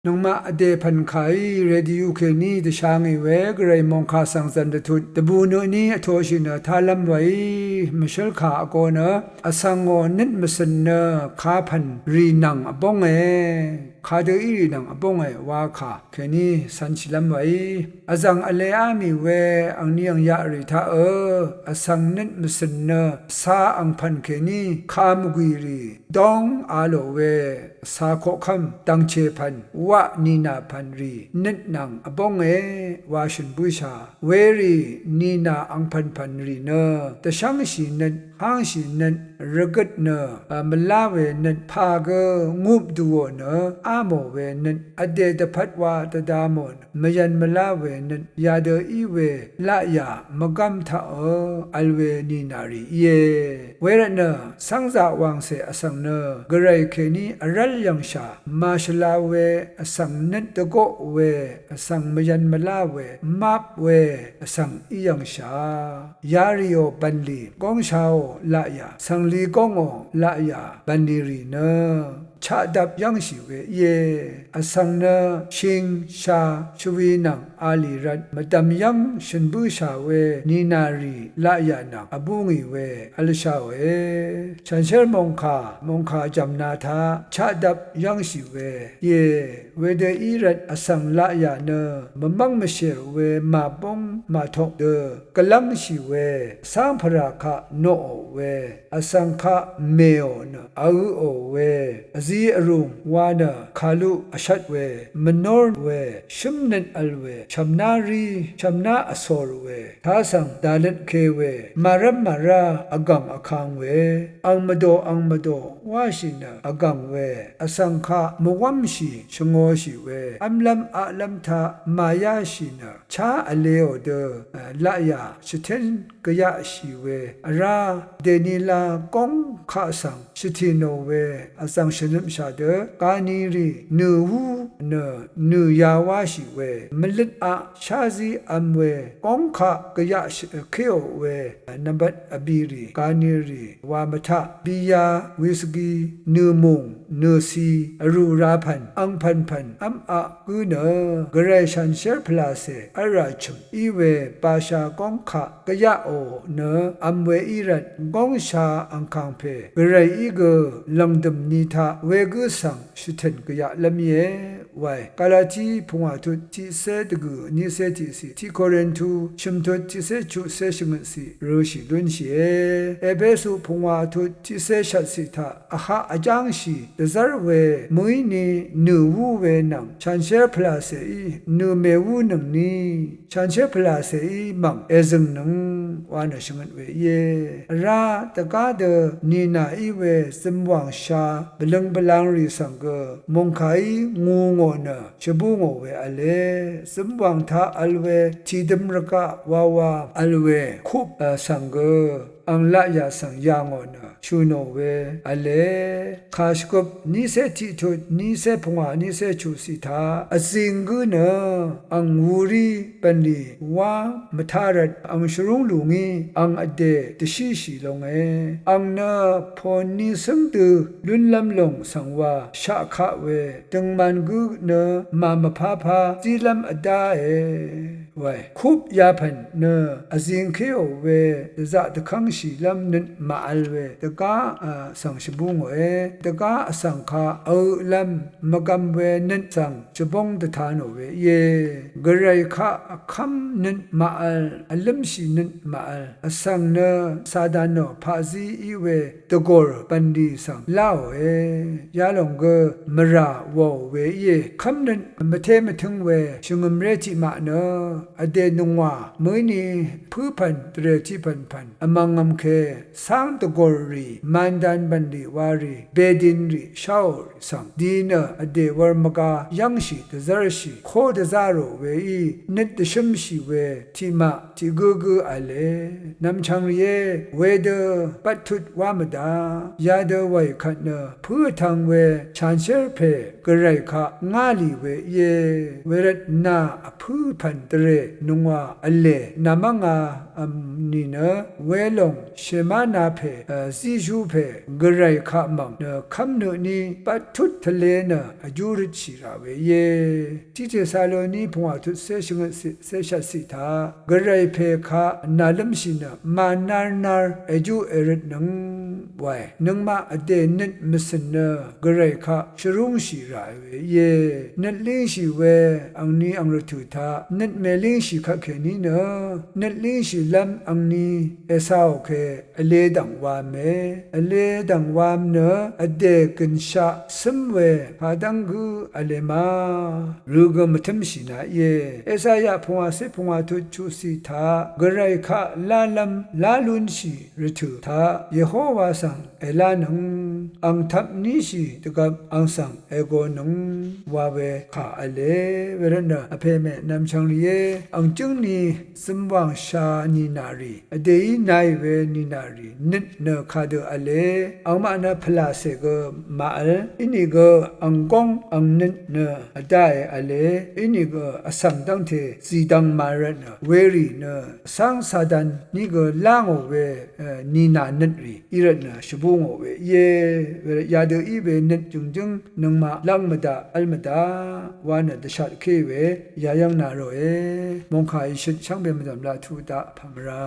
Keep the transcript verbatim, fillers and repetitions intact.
Nøngmaq vdè pv̀n kàí rediu kèní dvsha ngì we gvray mòngkà svng zv̀n dvtut dvbù nø ní vtoshì nø tálv́m weí mvshǿl kà vgō nø vsvng ngò nøt mvcø̀n nø kapv̀n rì nvng vbónge, kadø í rì nvng vbónge wa kà kèní cv̄nshìlv́m weí vzv̀ng vleá mì we angni angyaq rì taqø vsvng nøt mvcø̀n nø ca angpv̀n kèní kamvgwì rì dóng a lò we ca koqkv́m dv̀ngchè pv̀n waq nìnà pv̀n rì nøt nvng vbónge wa shø̀n bǿshà werì nìnà angpv̀n pv̀n rì nø dvshv́ngshì nøt, hángshì nøt, rvgøt nø mvlá we nøt, pà gø ngup dùò nø á mò we nøt, vdè dvpvt wa dvda mò nø mvyv̄n mvlá we nøt, yadø í we laqyà mvgv́m taqø vl we nìnà rì íe. Wervtnø cv́ngzà wàngcè vsvng nø gvray kèní vrv́l yv̀ngshà màshvla we vsvng nøt, dvgoq we vsvng, mvyv̄n mvlá we, map we vsvng í yv̀ngshà yarìò bv̀nlì, góngshaò laqyà, svngli góngò laqyà bv̀nlì rì nø chaqdap yv́ngshì we íe. Vsvng nø shing, sha, shvwi nvng a lì rvt mvdv̀m yv́ng shø̀n bǿshà we nìnà rì laqyà nvng vbú ngì we vlshaòe. Shànshér mòngkà, mòngkà jv̀mna taq chaqdap yv́ngshì we íe. Wedø í rvt vsvng laqyà nø mvmv́ng mvshèr we màbóng màtok dø gvlv́ngshì we, cáng pvrà kaq noqò we, vsvng kaq mèò nø vø̄ò we, vzi vrùng wa nø kàluq vshvt we, mvnór we, shǿmnøt vl we, shv̀mná rí, shv̀mná vsòr we, tasv̀ng dàløtke we, màrv́m màrá vgv̀ng vkang we, ang mvdò ang mvdò wáshì nø vgv̀ng we, vsvng kaq mvwv́mshì shvngōshì we, v́mlv́m aqlv́m taq màyáshì nø chá vleò dø laqyà shvtén gvyaqshì we vrá, dènila góng kaq svng shvtì nò we vzv̀ng shvnøpshà dø gani rì nø̀ wú nø nø̀ ya wáshì we, mvløt aq shází v̄m we, góng kaq gvyaq shvkéò we nvmbat vbìrì, gani rì wa mvtaq, biya, wisgi, nø̀ mùng, nø̀ ci, vrù ra pv̀n, ang pv̀n pv̀n v́m aq gǿ nø gvray shànshér pvlàcè v́lrà chø̀m í we basha góng kaq gvyaqò nø v̄m we í rvt, góngsha angkàngpè gvrayí gø lv̀ngdø̀m ni taq wegǿ svng shvtø̀n gvyaqlv́m íe. Wae, Galati pungwà tut tiqcé dvgø̀ niqcé tiqciq, tiq Korintu shø̀mtut tiqcé chuqcé shvngøtciq rø̄shì lúnshìe. Epesu pungwà tut tiqcé shvtciq taq vhaq vjángshì dvzv́r we mø̀íni nø̀ wú we nvng shànshér pvlàcèí nø̀ mèwúnøngni shànshér pvlàcèí mv̀ng èzø̀ngnøng wa nø shvngøt we íe. Vrá dvgá dø nìnà í we zømwàng sha bvløng bvlang rì svng gø mòngkàí ngu ngò nø shvbú ngò we v̄le. Zømwàng taq vl we tìdøm rvgaq wawa vl we kup svng gø ang laqyà svng yà ngò nø shø̀ nò we v̄le. Kàshvgøp niqcé tiqtut, niqcé pungwà, niqcé chuqciq taq vzing gǿ nø ang wurí bv̀nlì wá mvtá rvt ang shvrúng lù ngí ang vdè dvshíshì longe. Ang nø pòní cǿng dø lúnlv́m lòng svng wa shaq kaq we døngman gǿ nø màmvpápá zílv́m vdáe. Wae, kup yapv̀n nø vzingkéò we dvzaq dvkv́ngshìlv́m nøt màvl we dvgá svng shvbú ngòe. Dvgá vsvng kaq vøqlv́m mvgvm we nøt svng shvbóng dvta nò we íe. Gvray kaq vkv́m nøt màvl, vlǿmshì nøt màvl, vsvng nø Satan nò paqzí í we dvgòr bv̀nlì svng láòe. Yalòng gø mvrà wàò we íe. Kv́mnøt mvté mvtǿng we shvngø̀mré tiqmaq nø vdè nungwà mø̀íni pǿpv̀n dvrè tiqpv̀npv̀n vmv̄ngv̄m ke cáng dvgòrrì mandan bv̀nlì warì bedinrì sháòrì svng di nø vdè wur mvgā yv́ngshì dvzv́rshì kó dvzá rò weí nøt dvshǿmshì we tiqmaq tiq gǿgǿ v̄le. Nv̀mchv̀ng rìé, wedø bvttut wá mvdá. Yadø wàì kvt nø pǿ vtv̄ng we shànshér pè gvray kaq ngá lì we íe. Wervt nà vpǿ pv̀n dvrè nungwà vlè nvmv́nga nìnø welòng shèmána pè zíshú pè gvray kaq mv̀ng nø kv́mnø tní bvttut tvlé nø vjú røtshì rà we íe. Tiq Tesaloni pungwà tutcé shvngøtciq cé shvtciq taq gvray pè kaq nàlǿmshì nø mànarnar èjú èrøtnøng wae. Nøngmaq vdè nøt mvcø̀n nø gvray kaq shvrúngshì rà we íe. Nøt língshì we angni ang rvtø̀ taq nøt mèlíngshì kvtkèní nø nøt língshìlv́m angni Esau ke vlē dv̀ng wame. Vlē dv̀ng wam nø vdè gø̀nshaq cǿm we kadv́ng gǿ vlē ma rø gø mvtǿmshì na íe. Esaya pungwàcé pungwà tut chuqciq taq gvray kaq lálv́m lálúnshì rvtø̀ taq Yehowa svng èlánøng ang tvpníshì dvgvp ang svng ègonøng wa we kà v̄le. Wervtnø vpè mè nvmchvng rìé ang jǿngni zømwàngsha nìnà rì vdèí nayì we nìnà rì nøt nø kadø v̄le. Angmaq nø pvlàcè gø màvl inìgø ang góng ang nøt nø vdáe v̄le. Inìgø vsvng dv́ngte zìdvng màrvtnø werì nø vcáng Satan ní gø lá ngò we nìnà nøt rì í rvtnø shvbú ngò we íe. Wervt yadø í we nøt jø̀ngjǿng nøngmaq lv́ng mvdaq v́l mvdaq wa nø dvshatkéì we yayv́ng na ròe. Mòngkà ìshøt shvngbe mvdv̀m laq tuq daq pà mvrá